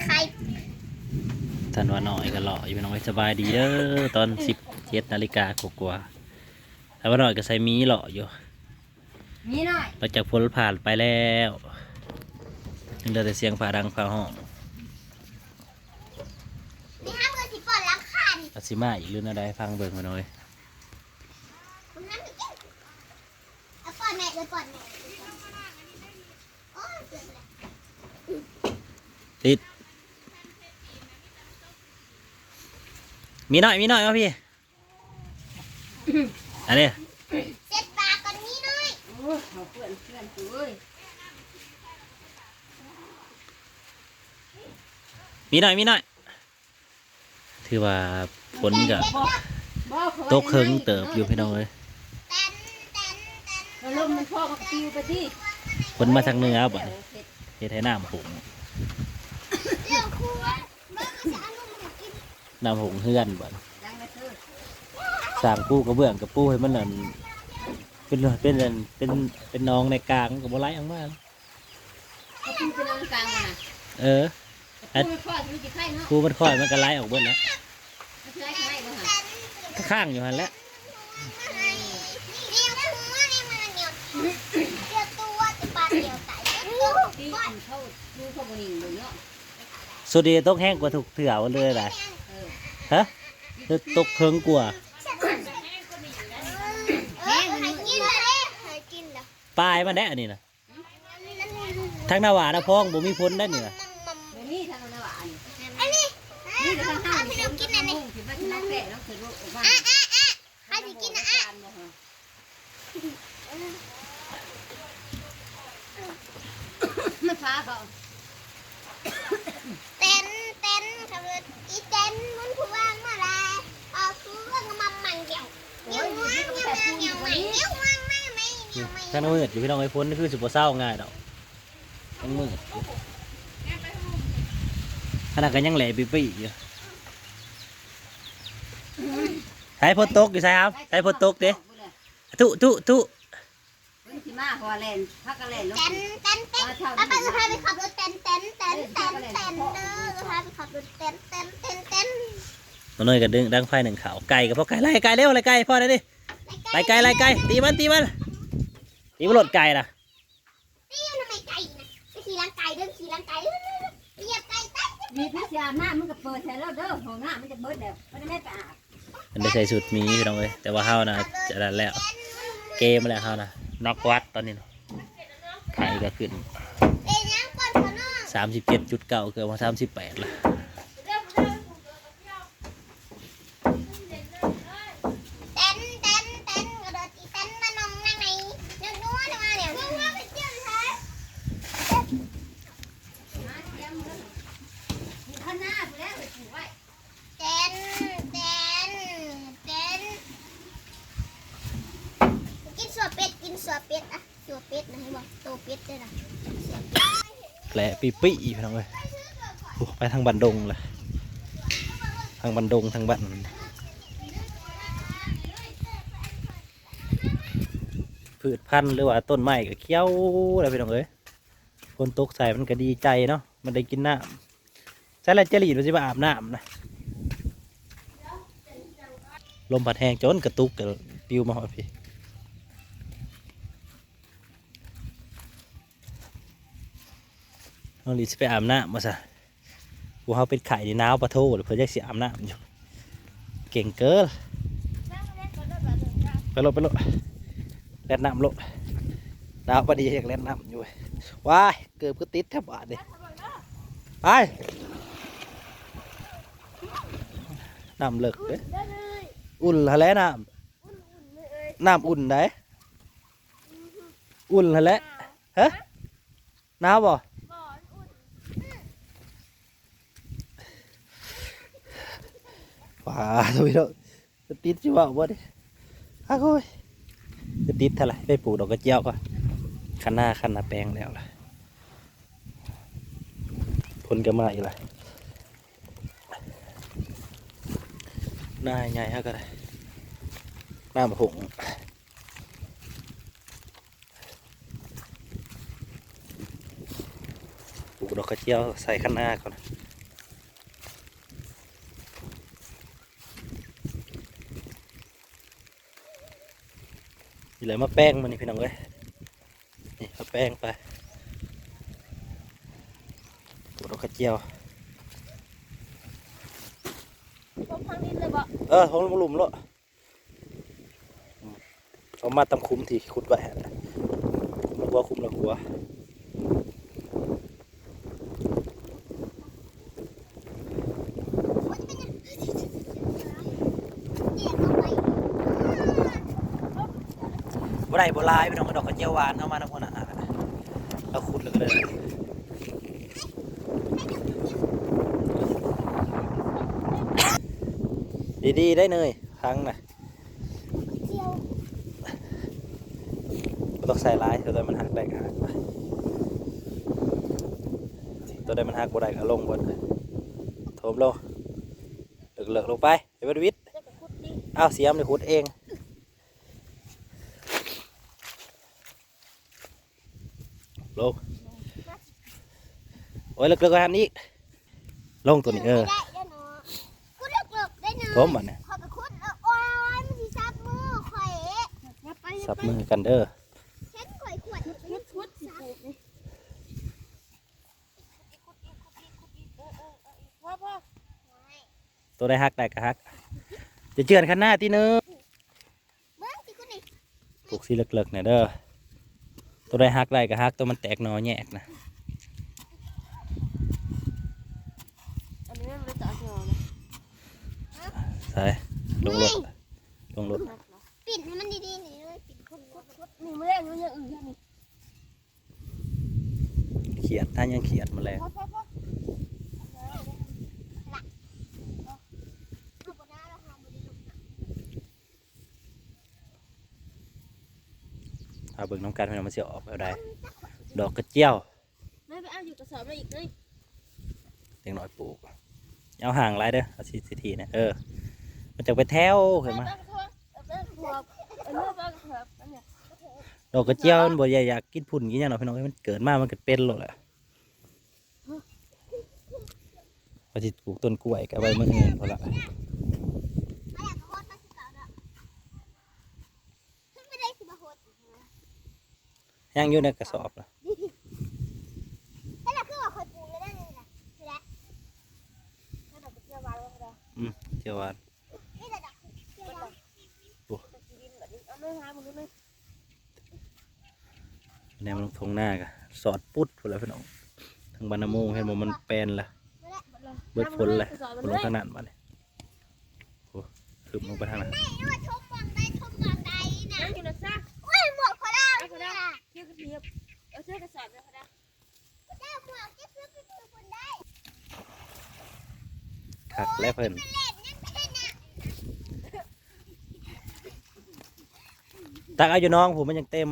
ໄຂ່ ທ່ານວ່ານ້ອຍກໍເລາະຢູ່ ພີ່ນ້ອງເອີຍ. ສະບາຍດີເດີ ຕອນສິບເຈັດນາລິກາກວ່າໆ ທ່ານວ່ານ້ອຍກໍໃສ່ໝີເລາະຢູ່. ໝີນ້ອຍ ຫຼັງຈາກຝົນຜ່ານໄປແລ້ວ ຍັງເຫຼືອແຕ່ສຽງຟ້າດັງຟ້າຮ້ອງ. ນີ້ຫາເພິ່ນຊິປ້ອນຫຼັງຄານີ້ ອາດຊິມາອີກຫຼືແນວໃດ ຟັງເບິ່ງ ພີ່ນ້ອງເອີຍ. ເອົາປ້ອນແມ່ເອີຍ ປ້ອນແມ່. ໂອ້ຍ ເກືອບແລ້ວ ຕິດ. ໝີນ້ອຍ ໝີນ້ອຍ ມາພີ້. ອັນນີ້ ເຊັດປາກກ່ອນ ໝີນ້ອຍ. ໂອ້ຍ ເອົາເພື່ອນ ເພື່ອນກູເອີຍ. ໝີນ້ອຍ ໝີນ້ອຍ. ຖືວ່າຝົນກໍ ບໍ່ ບໍ່ ຕົກເຄິ່ງເຕີບຢູ່ ພີ່ນ້ອງເອີຍ. ແຕ່ນ ແຕ່ນ ແຕ່ນ ແລ້ວລົມມັນພໍ້ມັນກໍປິວໄປຕິ. ຝົນມາທາງເໜືອບັດນີ້ ເຮັດໃຫ້ນ້ຳຫຸ້ງ ນ້ຳຫຸ້ງເຮືອນບັດນີ້. ສ້າງປູກະເບື້ອງ ກະປູໃຫ້ມັນອັນ ເປັນ ເປັນອັນ ເປັນ ເປັນໜອງໃນກາງ ມັນກໍບໍ່ໄຫຼອອກມາ. ເອົາປູເປັນອັນກາງນະ. ເອີ ກະປູມັນຄ່ອຍ ມັນຊິໄຄເນາະ. ປູມັນຄ່ອຍ ມັນກໍໄຫຼອອກເບິດແລ້ວ. ມັນຊິໄຫຼໄຄບໍ່ຫະ? ກໍຄ້າງຢູ່ຫັ້ນແຫຼະ. ເອີ ຕີນເຂົາ ດູເຂົາບໍ່ນິ່ງເບິ່ງເນາະ. ສຸດນີ້ຕົກແຮງກວ່າທຸກເທື່ອເລີຍນະ. ເອີ ຮະ? ຕົກເຄິ່ງກວ່າ. ແຮງມັນ ປາຍມັນແຫຼະອັນນີ້ນະ. ທາງນາຫວານນາພອງບໍ່ມີຝົນໄດ໋ນີ້ນະ. ບໍ່ມີທາງນາຫວານນີ້. ອັນນີ້ ນີ້ແຕ່ທາງເຮົານີ້ ພີ່ນ້ອງກິນອັນນີ້. ໃຜຊິກິນນະ? ມັນຟ້າບໍ່? ແຕນ ແຕນ ຄັບລົດ ອີແຕນ ມັນຜູ້ວ່າງມາລາ ອອກສູ່ເບິ່ງມາມັນດຽວ. ທາງມືດຢູ່ ພີ່ນ້ອງເອີຍ. ຝົນຄືຊິບໍ່ເຊົາງ່າຍດອກ ທາງມືດຢູ່. ຂະໜາດກໍຍັງແຫຼປີ້ໆຢູ່. ໃສຝົນຕົກຢູ່ໃສ ຫາ ໃສຝົນຕົກເດ້. ທຸ ທຸ ທຸ ເພິ່ນຊິມາ ເພາະວ່າແລ່ນ ພາກັນແລ່ນລົງ. ແຕນ ແຕນ ແຕນ ໄປ ໄປ ໄປຂັບລົດແຕນ ແຕນ ແຕນ ແຕນ ແຕນ ເດີ ພາໄປຂັບລົດແຕນ ແຕນ ແຕນ ແຕນ. ນ້ອງນ້ອຍກໍດຶງດັງໄຟໜຶ້ງເຂົ້າ. ໄກ່ກໍພໍໄກ່ ໄລ່ໄກ່ເລັວ ໄລ່ໄກ່ພໍໄດ້ດິ. ໄລ່ໄກ່ ໄລ່ໄກ່ ຕີມັນ ຕີມັນ ຕີມັນໂລດໄກ່ນະ. ຕີມັນໄກ່ນະ ໄປຂີ່ຫຼັງໄກ່ເດີ ໄປຂີ່ຫຼັງໄກ່ເດີ ໄປຢຽບໄກ່ຕາຍ. ມີຜູ້ຊິອາບນ້ຳ ມຶງກໍເປີດໃສ່ໂລດເດີ ຫ້ອງນ້ຳມັນຈະເບິດແລ້ວ ບໍ່ໄດ້ແມ່ນໄປອາບ. ເພິ່ນໄດ້ໃສ່ຊຸດໝີ ພີ່ນ້ອງເອີຍ ແຕ່ວ່າເຮົານະຈະນັ້ນແລ້ວ ເກມແລ້ວເຮົານະ ໜັກກວ່າຕອນນີ້ນະ ໄຂ້ກໍຂຶ້ນ ສາມສິບເຈັດຈຸດເກົ້າ ເກືອບຮອດສາມສິບແປດລະ. ແຕນ ແຕນ ແຕນ ກະໂດດຕີແຕນມານົງນາງໃນ ນົງນົວນະມາແລ້ວ ນົງມາໄປເຈີໃສ ຢູ່ຂ້າງໜ້າພຸ້ນແຫຼະ ໄປປູໄວ້. ແຕນ ແຕນ ແຕນ ກິນຊົ່ວເປັດ ກິນຊົ່ວເປັດອະ ຊົ່ວເປັດນະ ເຫັນບໍ່ ໂຕເປັດເດ້ນະ ຊົ່ວເປັດ. ແຫຼປີ້ໆ ພີ່ນ້ອງເອີຍ ໂອ້ ໄປທາງບ້ານດົງລະ ທາງບ້ານດົງ ທາງບ້ານ ພືດພັນ ຫຼືວ່າຕົ້ນໄມ້ກໍຂຽວແລ້ວ ພີ່ນ້ອງເອີຍ. ຝົນຕົກໃສ່ມັນກໍດີໃຈເນາະ ມັນໄດ້ກິນນ້ຳ. ໃສ່ລະຈະລີດວ່າຊິມາອາບນ້ຳນະ ລົມພັດແຮງຈົນກະຕຸກກໍປິວມາຮອດພີ້. ນ້ອງລີຊິໄປອາບນ້ຳວ່າຊະ ພວກເຮົາເປັນໄຂ້ນີ້ໜາວປະໂທ ເພິ່ນຍັງຊິອາບນ້ຳຢູ່ ເກັ່ງເກີນ. ໄປໂລດ ໄປໂລດ ແລ່ນນ້ຳໂລດ ໜາວປານນີ້ຍັງແລ່ນນ້ຳຢູ່. ວ້າຍ ເກີບຄືຕິດແທ້ບາດນີ້ ໄປ ນ້ຳເລິກເດ້. ອຸ່ນຫັ້ນແຫຼະນ້ຳ ນ້ຳອຸ່ນໃດ໋ ອຸ່ນຫັ້ນແຫຼະ. ຮະ ໜາວບໍ່? ບໍ່ ມັນອຸ່ນ. ປາໂທ້ ຕິດຊິເວົ້າບໍ່ນີ້ ອາໂກຍ ຄືຕິດແທ້ລະ. ໄປປູກດອກກະຈຽວກ່ອນ ຄັນນາ ຄັນນາແປງແລ້ວລະ ຝົນກໍມາອີກລະ. ນາໃຫຍ່ເຮົາກໍໄດ້ ນ້ຳຫົງ ປູກດອກກະຈຽວໃສ່ຄັນນາກ່ອນ. ນີ້ແຫຼະ ມາແປງມັນນີ້ພີ່ນ້ອງເອີຍ ນີ້ເອົາແປງໄປ ປູກດອກກະຈຽວ ລົງທາງດິນເລີຍບໍ່? ເອີ ລົງ ລົງລຸ່ມໂລດ ອືມ ເອົາມາຕາມຂຸມທີ່ຂຸດໄວ້ຫັ້ນ ຂຸມລະຫົວ ຂຸມລະຫົວ. ບໍ່ໄດ້ບໍ່ຫຼາຍ ພີ່ນ້ອງ ດອກກະຈຽວຫວານ ເອົາມານຳຫົວໜ້າ ເອົາຂຸດແລ້ວກໍໄດ້ ດີໆ ໄດ້ເນີຍ ຜັງນະ. ບໍ່ຕ້ອງໃສ່ຫຼາຍ ຕົວໃດມັນຫັກໄດ້ກໍຫັກໄປ ຕົວໃດມັນຫັກບໍ່ໄດ້ກໍເອົາລົງເບິດ ຖົມລົງ ເລິກໆ ລົງໄປ ໃຫ້ມັນວິດ ເອົາ ສຽມນີ້ຂຸດເອງ ລົງ ໂອ້ຍ ເລິກໆ ກວ່າຫັ້ນອີກ ລົງຕົວນີ້ ເອີ ໄດ້ແລ້ວເນາະ ຂຸດເລິກໆ ໄດ້ເນາະ ຖົມບັດນີ້ ຂ້ອຍໄປຂຸດແລ້ວ ໂອ້ຍ ມັນຊິສັບມືຂ້ອຍ ສັບມືກັນເດີ ເຫັນຂ້ອຍຂວດ ຂຸດ ຂຸດ ຂຸດ ພໍໆ ຕົວໃດຫັກໄດ້ກໍຫັກ ຈະເຈື່ອນຄັນໜ້າຕິເນີ ເບິ່ງຊິຄຸດນີ້ ປູກຊິເລິກໆ ແດ່ເດີ ຕົວໃດຫັກໄດ້ກໍຫັກ ຕົວມັນແຕກໜໍ່ແຍກນະ ອັນນີ້ມັນບໍ່ໄດ້ຕາກໜໍ່ນະ ໃສ່ ລົງໂລດ ລົງໂລດ ປິດໃຫ້ມັນດີໆ ນີ້ ປິດຄົນ ນີ້ ມື້ແລງຢູ່ຢ່າງອື່ນນີ້ ຂຽດ ຖ້າຍັງຂຽດມາແລ້ວ ພໍໆ ຖ້າເບິ່ງນຳກັນວ່າມັນຊິອອກແບບໃດ ດອກກະຈຽວ ແມ່ໄປເອົາຢູ່ກະສອບມາອີກເລີຍ ເດັກນ້ອຍປູກ ຢ່າເອົາຫ່າງຫຼາຍເດີ ເອົາສີ່ໆ ນີ້ ເອີ ມັນຈະໄປແຖວຂຶ້ນມາ ເອີ ເອີ ເອີ ດອກກະຈຽວມັນບໍ່ຢາກ ຢາກກິນຝຸ່ນກິນຫຍັງດອກ ພີ່ນ້ອງເອີຍ ມັນເກີດມາມັນກໍເປັນໂລດແຫຼະ. ວ່າຊິປູກຕົ້ນກ້ວຍກໍໄວ້ມື້ອື່ນພຸ້ນລະ ຍັງຢູ່ໃນກະສອບລະ ອືມ ເຈຍວານ ໂອ້ ແນມລົງທົ່ງນາກະສອດປຸດພຸ້ນແຫຼະພີ່ນ້ອງ ທາງບ້ານນາໂມງເຫັນບໍ່ ມັນແປນລະ ເບິດຝົນລະ ຝົນລົງທາງນັ້ນບາດນີ້ ໂອ້ ຄືບລົງໄປທາງນັ້ນ ຄັກແລ້ວເພິ່ນ ຕັກເອົາຢູ່ໜອງພຸ້ນ ມັນຍັງເຕັມ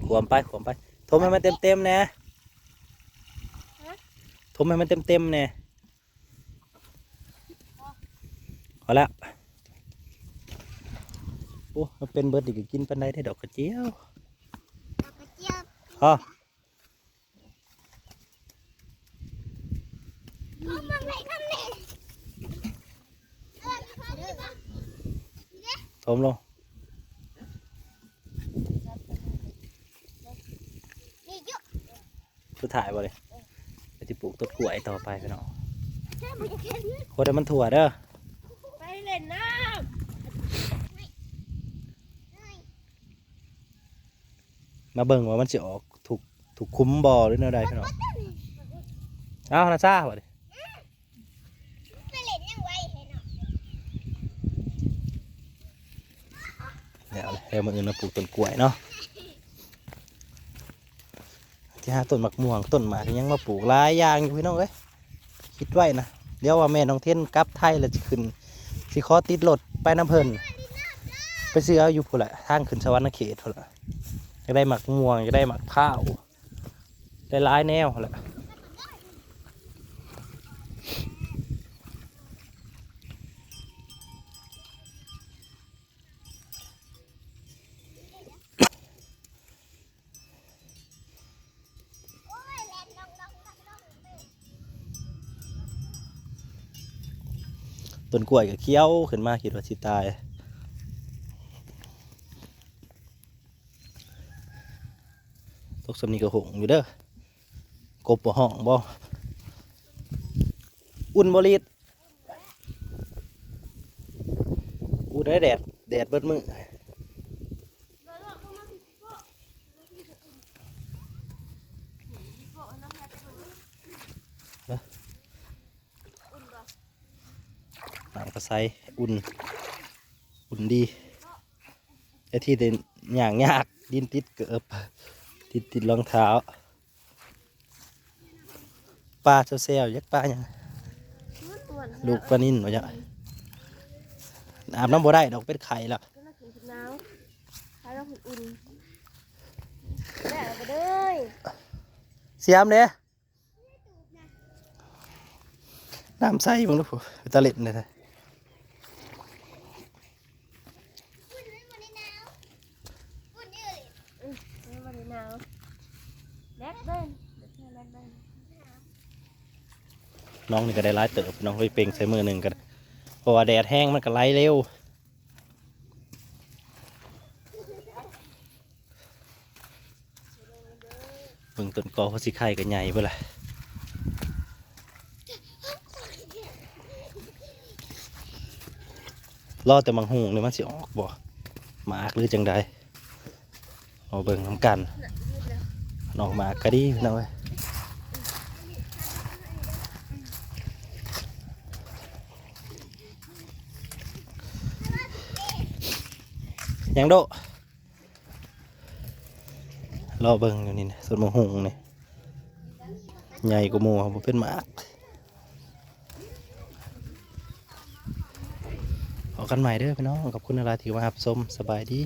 ຂວມໄປ ຂວມໄປ ຖົມໃຫ້ມັນເຕັມໆ ແດ່ ຖົມໃຫ້ມັນເຕັມໆ ແດ່ ພໍແລ້ວ ໂອ້ ມັນເປັນເບິດນີ້ກໍກິນປານໃດໄດ້ດອກກະຈຽວ ດອກກະຈຽວ ພໍ ຖົມລົງ ສຸດທ້າຍບໍ່ເລີຍ ໄປຊິປູກຕົ້ນກ້ວຍຕໍ່ໄປພີ່ນ້ອງ ໂຄດໃຫ້ມັນທົ່ວເດີ ໄປເລ່ນນ້ຳ ມາເບິ່ງວ່າມັນຊິອອກທຸກ ທຸກຂຸມບໍ່ ຫຼືແນວໃດພີ່ນ້ອງ ເອົານະຊາ ບາດນີ້ ໄປເລ່ນຫຍັງໄວແທ້ເນາະ ແລ້ວ ແລ້ວມື້ອື່ນມາປູກຕົ້ນກ້ວຍເນາະ ຊິຫາຕົ້ນໝາກມ່ວງ ຕົ້ນໝາກຫຍັງມາປູກຫຼາຍຢ່າງຢູ່ພີ່ນ້ອງເອີຍ ຄິດໄວ້ນະ ດຽວວ່າແມ່ນ້ອງເທັນກັບໄທແລ້ວຊິຂຶ້ນ ຊິຂໍຕິດລົດໄປນຳເພິ່ນ ໄປຊື້ເອົາຢູ່ພຸ້ນແຫຼະ ທາງຂຶ້ນສະຫວັນນະເຂດພຸ້ນແຫຼະ ຢາກໄດ້ໝາກມ່ວງ ຢາກໄດ້ໝາກພ້າວ ຫຼາຍໆແນວຫັ້ນແຫຼະ. ต้นกล้วยก็เขียวขึ้นมา คิดว่าสิตาย ຕົກສ່ຳນີ້ກໍຫົງຢູ່ເດີ. ກົບບໍ່ຮ້ອງບໍ່? ອຸ່ນບໍ່ລີດ? ອຸ່ນໄດ໋ ແດດ ແດດເບິດມື້. ນ້ຳກໍໃສ ອຸ່ນ ອຸ່ນດີ. ແຕ່ທີ່ໄດ້ຍ່າງຍາກ ດິນຕິດເກີບ ດິນຕິດລອງເທົ້າ. ປາແຊວໆ ຈັກປາຫຍັງ? ລູກປານິນວ່າຈັ່ງ. ອືມ ອາບນ້ຳບໍ່ໄດ້ດອກ ເປັນໄຂ້ລະ. ກໍລະກິນໜາວ ໄຂ້ລະກິນອຸ່ນ. ແລ້ວໄປເດີ. ສຽມເດ້. ນ້ຳໃສເບິ່ງດູ ເປັນຕາຫຼິ້ນເດ້. ອືມ ມັນບໍ່ໄດ້ໜາວ ແດດເບິ່ງ ແດດເບິ່ງ. ນ້ອງນີ້ກໍໄດ້ຫຼາຍເຕີບ ນ້ອງເອີຍ ເປັ່ງໃສ່ມື້ໜຶ່ງກໍໄດ້ ເພາະວ່າແດດແຮງມັນກໍໄຫຼເລັວ. ເບິ່ງຕົ້ນກໍ ເຂົາຊິໄຂ່ກໍໃຫຍ່ເບິດລະ. ລໍແຕ່ໝາກຫຸ່ງນີ້ມັນຊິອອກບໍ່ ໝາກຫຼືຈັ່ງໃດ ລໍເບິ່ງນຳກັນ. ອອກໝາກກໍດີພີ່ນ້ອງເອີຍ. ຫຍັງໂດ? ລໍເບິ່ງຢູ່ນີ້ນະ ຕົ້ນໝາກຫຸ່ງນີ້ ໃຫຍ່ກວ່າໝູ່ ບໍ່ເປັນໝາກ. ພໍ້ກັນໃໝ່ເດີພີ່ນ້ອງ ຂອບຄຸນຫຼາຍໆທີ່ມາຮັບຊົມ. ສະບາຍດີ.